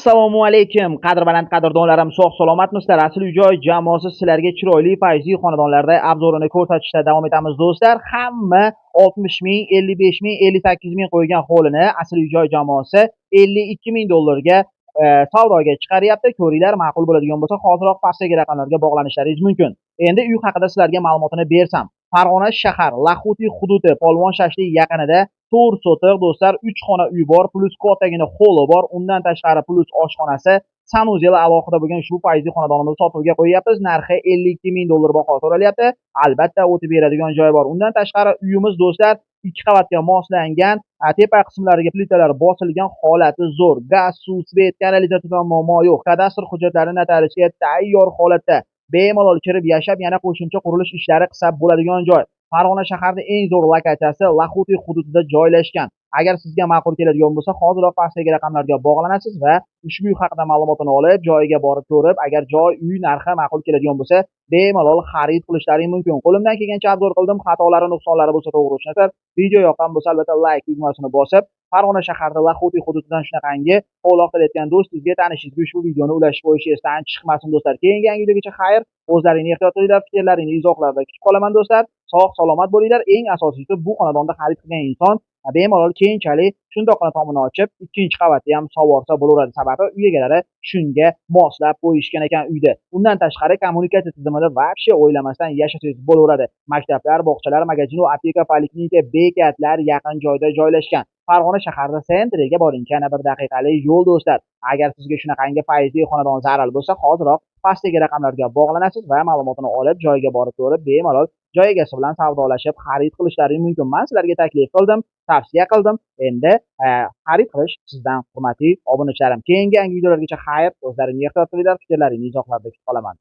Assalomu alaykum, qadr baland qadrdonlarim, sog' salomatmisizlar? Asl uy-joy jamoasi sizlarga chiroyli fayzli xonadonlarda обзор ini ko'rsatishda davom etamiz, do'stlar. Hamma 60 ming, 55 ming, 58 ming qo'ygan hovlini Asl uy-joy jamoasi 52 ming dollarga savdoga chiqaryapti. Ko'ringlar, ma'qul bo'ladigan bo'lsa, hoziroq pastdagi raqamlarga bog'lanishlaringiz mumkin. Endi uy haqida sizlarga ma'lumotini bersam. Farg'ona shahar, Laxutiy hududi, Polvon shashlik yaqinida 4 sotix, do'stlar, 3 xona uy bor, plus kattagina холli bor, undan tashqari plus oshxonasi, санузел i alohida bo'lgan ushbu fayzli xonadonimizni sotuvga qo'yyapmiz. Narxi 52 ming dollar baho so'ralyapti. Albatta o'tib beradigan joyi bor. Undan tashqari uyimiz, do'stlar, 2 qavatga moslangan, tepa qismlariga plitalar bosilgan, holati zo'r. Gaz, suv, свет, kanalizatsiyadan muammo yo'q. Kadastr hujjatlari notariusga tayyor holatda. Bemalol kirib yashab, yana qo'shimcha qurilish ishlari qilsa bo'ladigan joy. Farg'ona shaharida eng zo'r lokatsiyasi Laxutiy hududida joylashgan. Agar sizga ma'qul keladigan bo'lsa, hoziroq pastdagi raqamlarga bog'lanasiz va ushbu uy haqida ma'lumotini olib, joyiga borib ko'rib, agar joy, uy narxi ma'qul keladigan bo'lsa, bemalol xarid qilishlaring mumkin. Qo'limdan kelgancha обзор qildim, xatolari, nuqsonlari bo'lsa to'g'ri tushunasizlar. Video yoqqan bo'lsa, albatta like tugmasini bosib, Farg'ona shaharida Laxutiy hududidan shunaqangi hovli qilayotgan do'stingizga, tanishingizga ushbu videoni ulashib qo'yish esdan chiqmasin, do'stlar. Keyingi yangi videogacha xayr, o'zlaringni ehtiyot qilinglar, fikrlaringni izohlarda kutib qolaman, do'stlar. Sog' salomat bo'linglar. Eng asosiysi, bu xonadonda xarid qilgan inson bemalol keyinchalik shundoqqina tomini ochib, ikkinchi qavatni ham sovorsa bo'laveradi. Sababi uy egalari shunga moslab qo'yishgan ekan uyda. Undan tashqari kommunikatsiya tizimida вообще o'ylamasdan yashasangiz bo'laveradi. Maktablar, bog'chalar, magazin va apteka, poliklinika, bekatlar yaqin joyda joylashgan. Farg'ona shaharida центр iga boring, yana bir daqiqalik yo'l, do'stlar. Agar sizga shunaqangi fayzli xonadon zarur bo'lsa, hoziroq pastdagi raqamlarga bog'lanasiz va ma'lumotini olib, joyiga borib ko'rib, bemalol joy egasi bilan savdolashib, xarid qilishlaringiz mumkin. Men sizlarga taklif qildim, tavsiya qildim. Endi xarid qilish sizdan, hurmatli obunachilarim. Keyingi yangi videolargacha xayr, o'zlaringni ehtiyot qilinglar, fikrlaringni izohlarda kutib qolaman.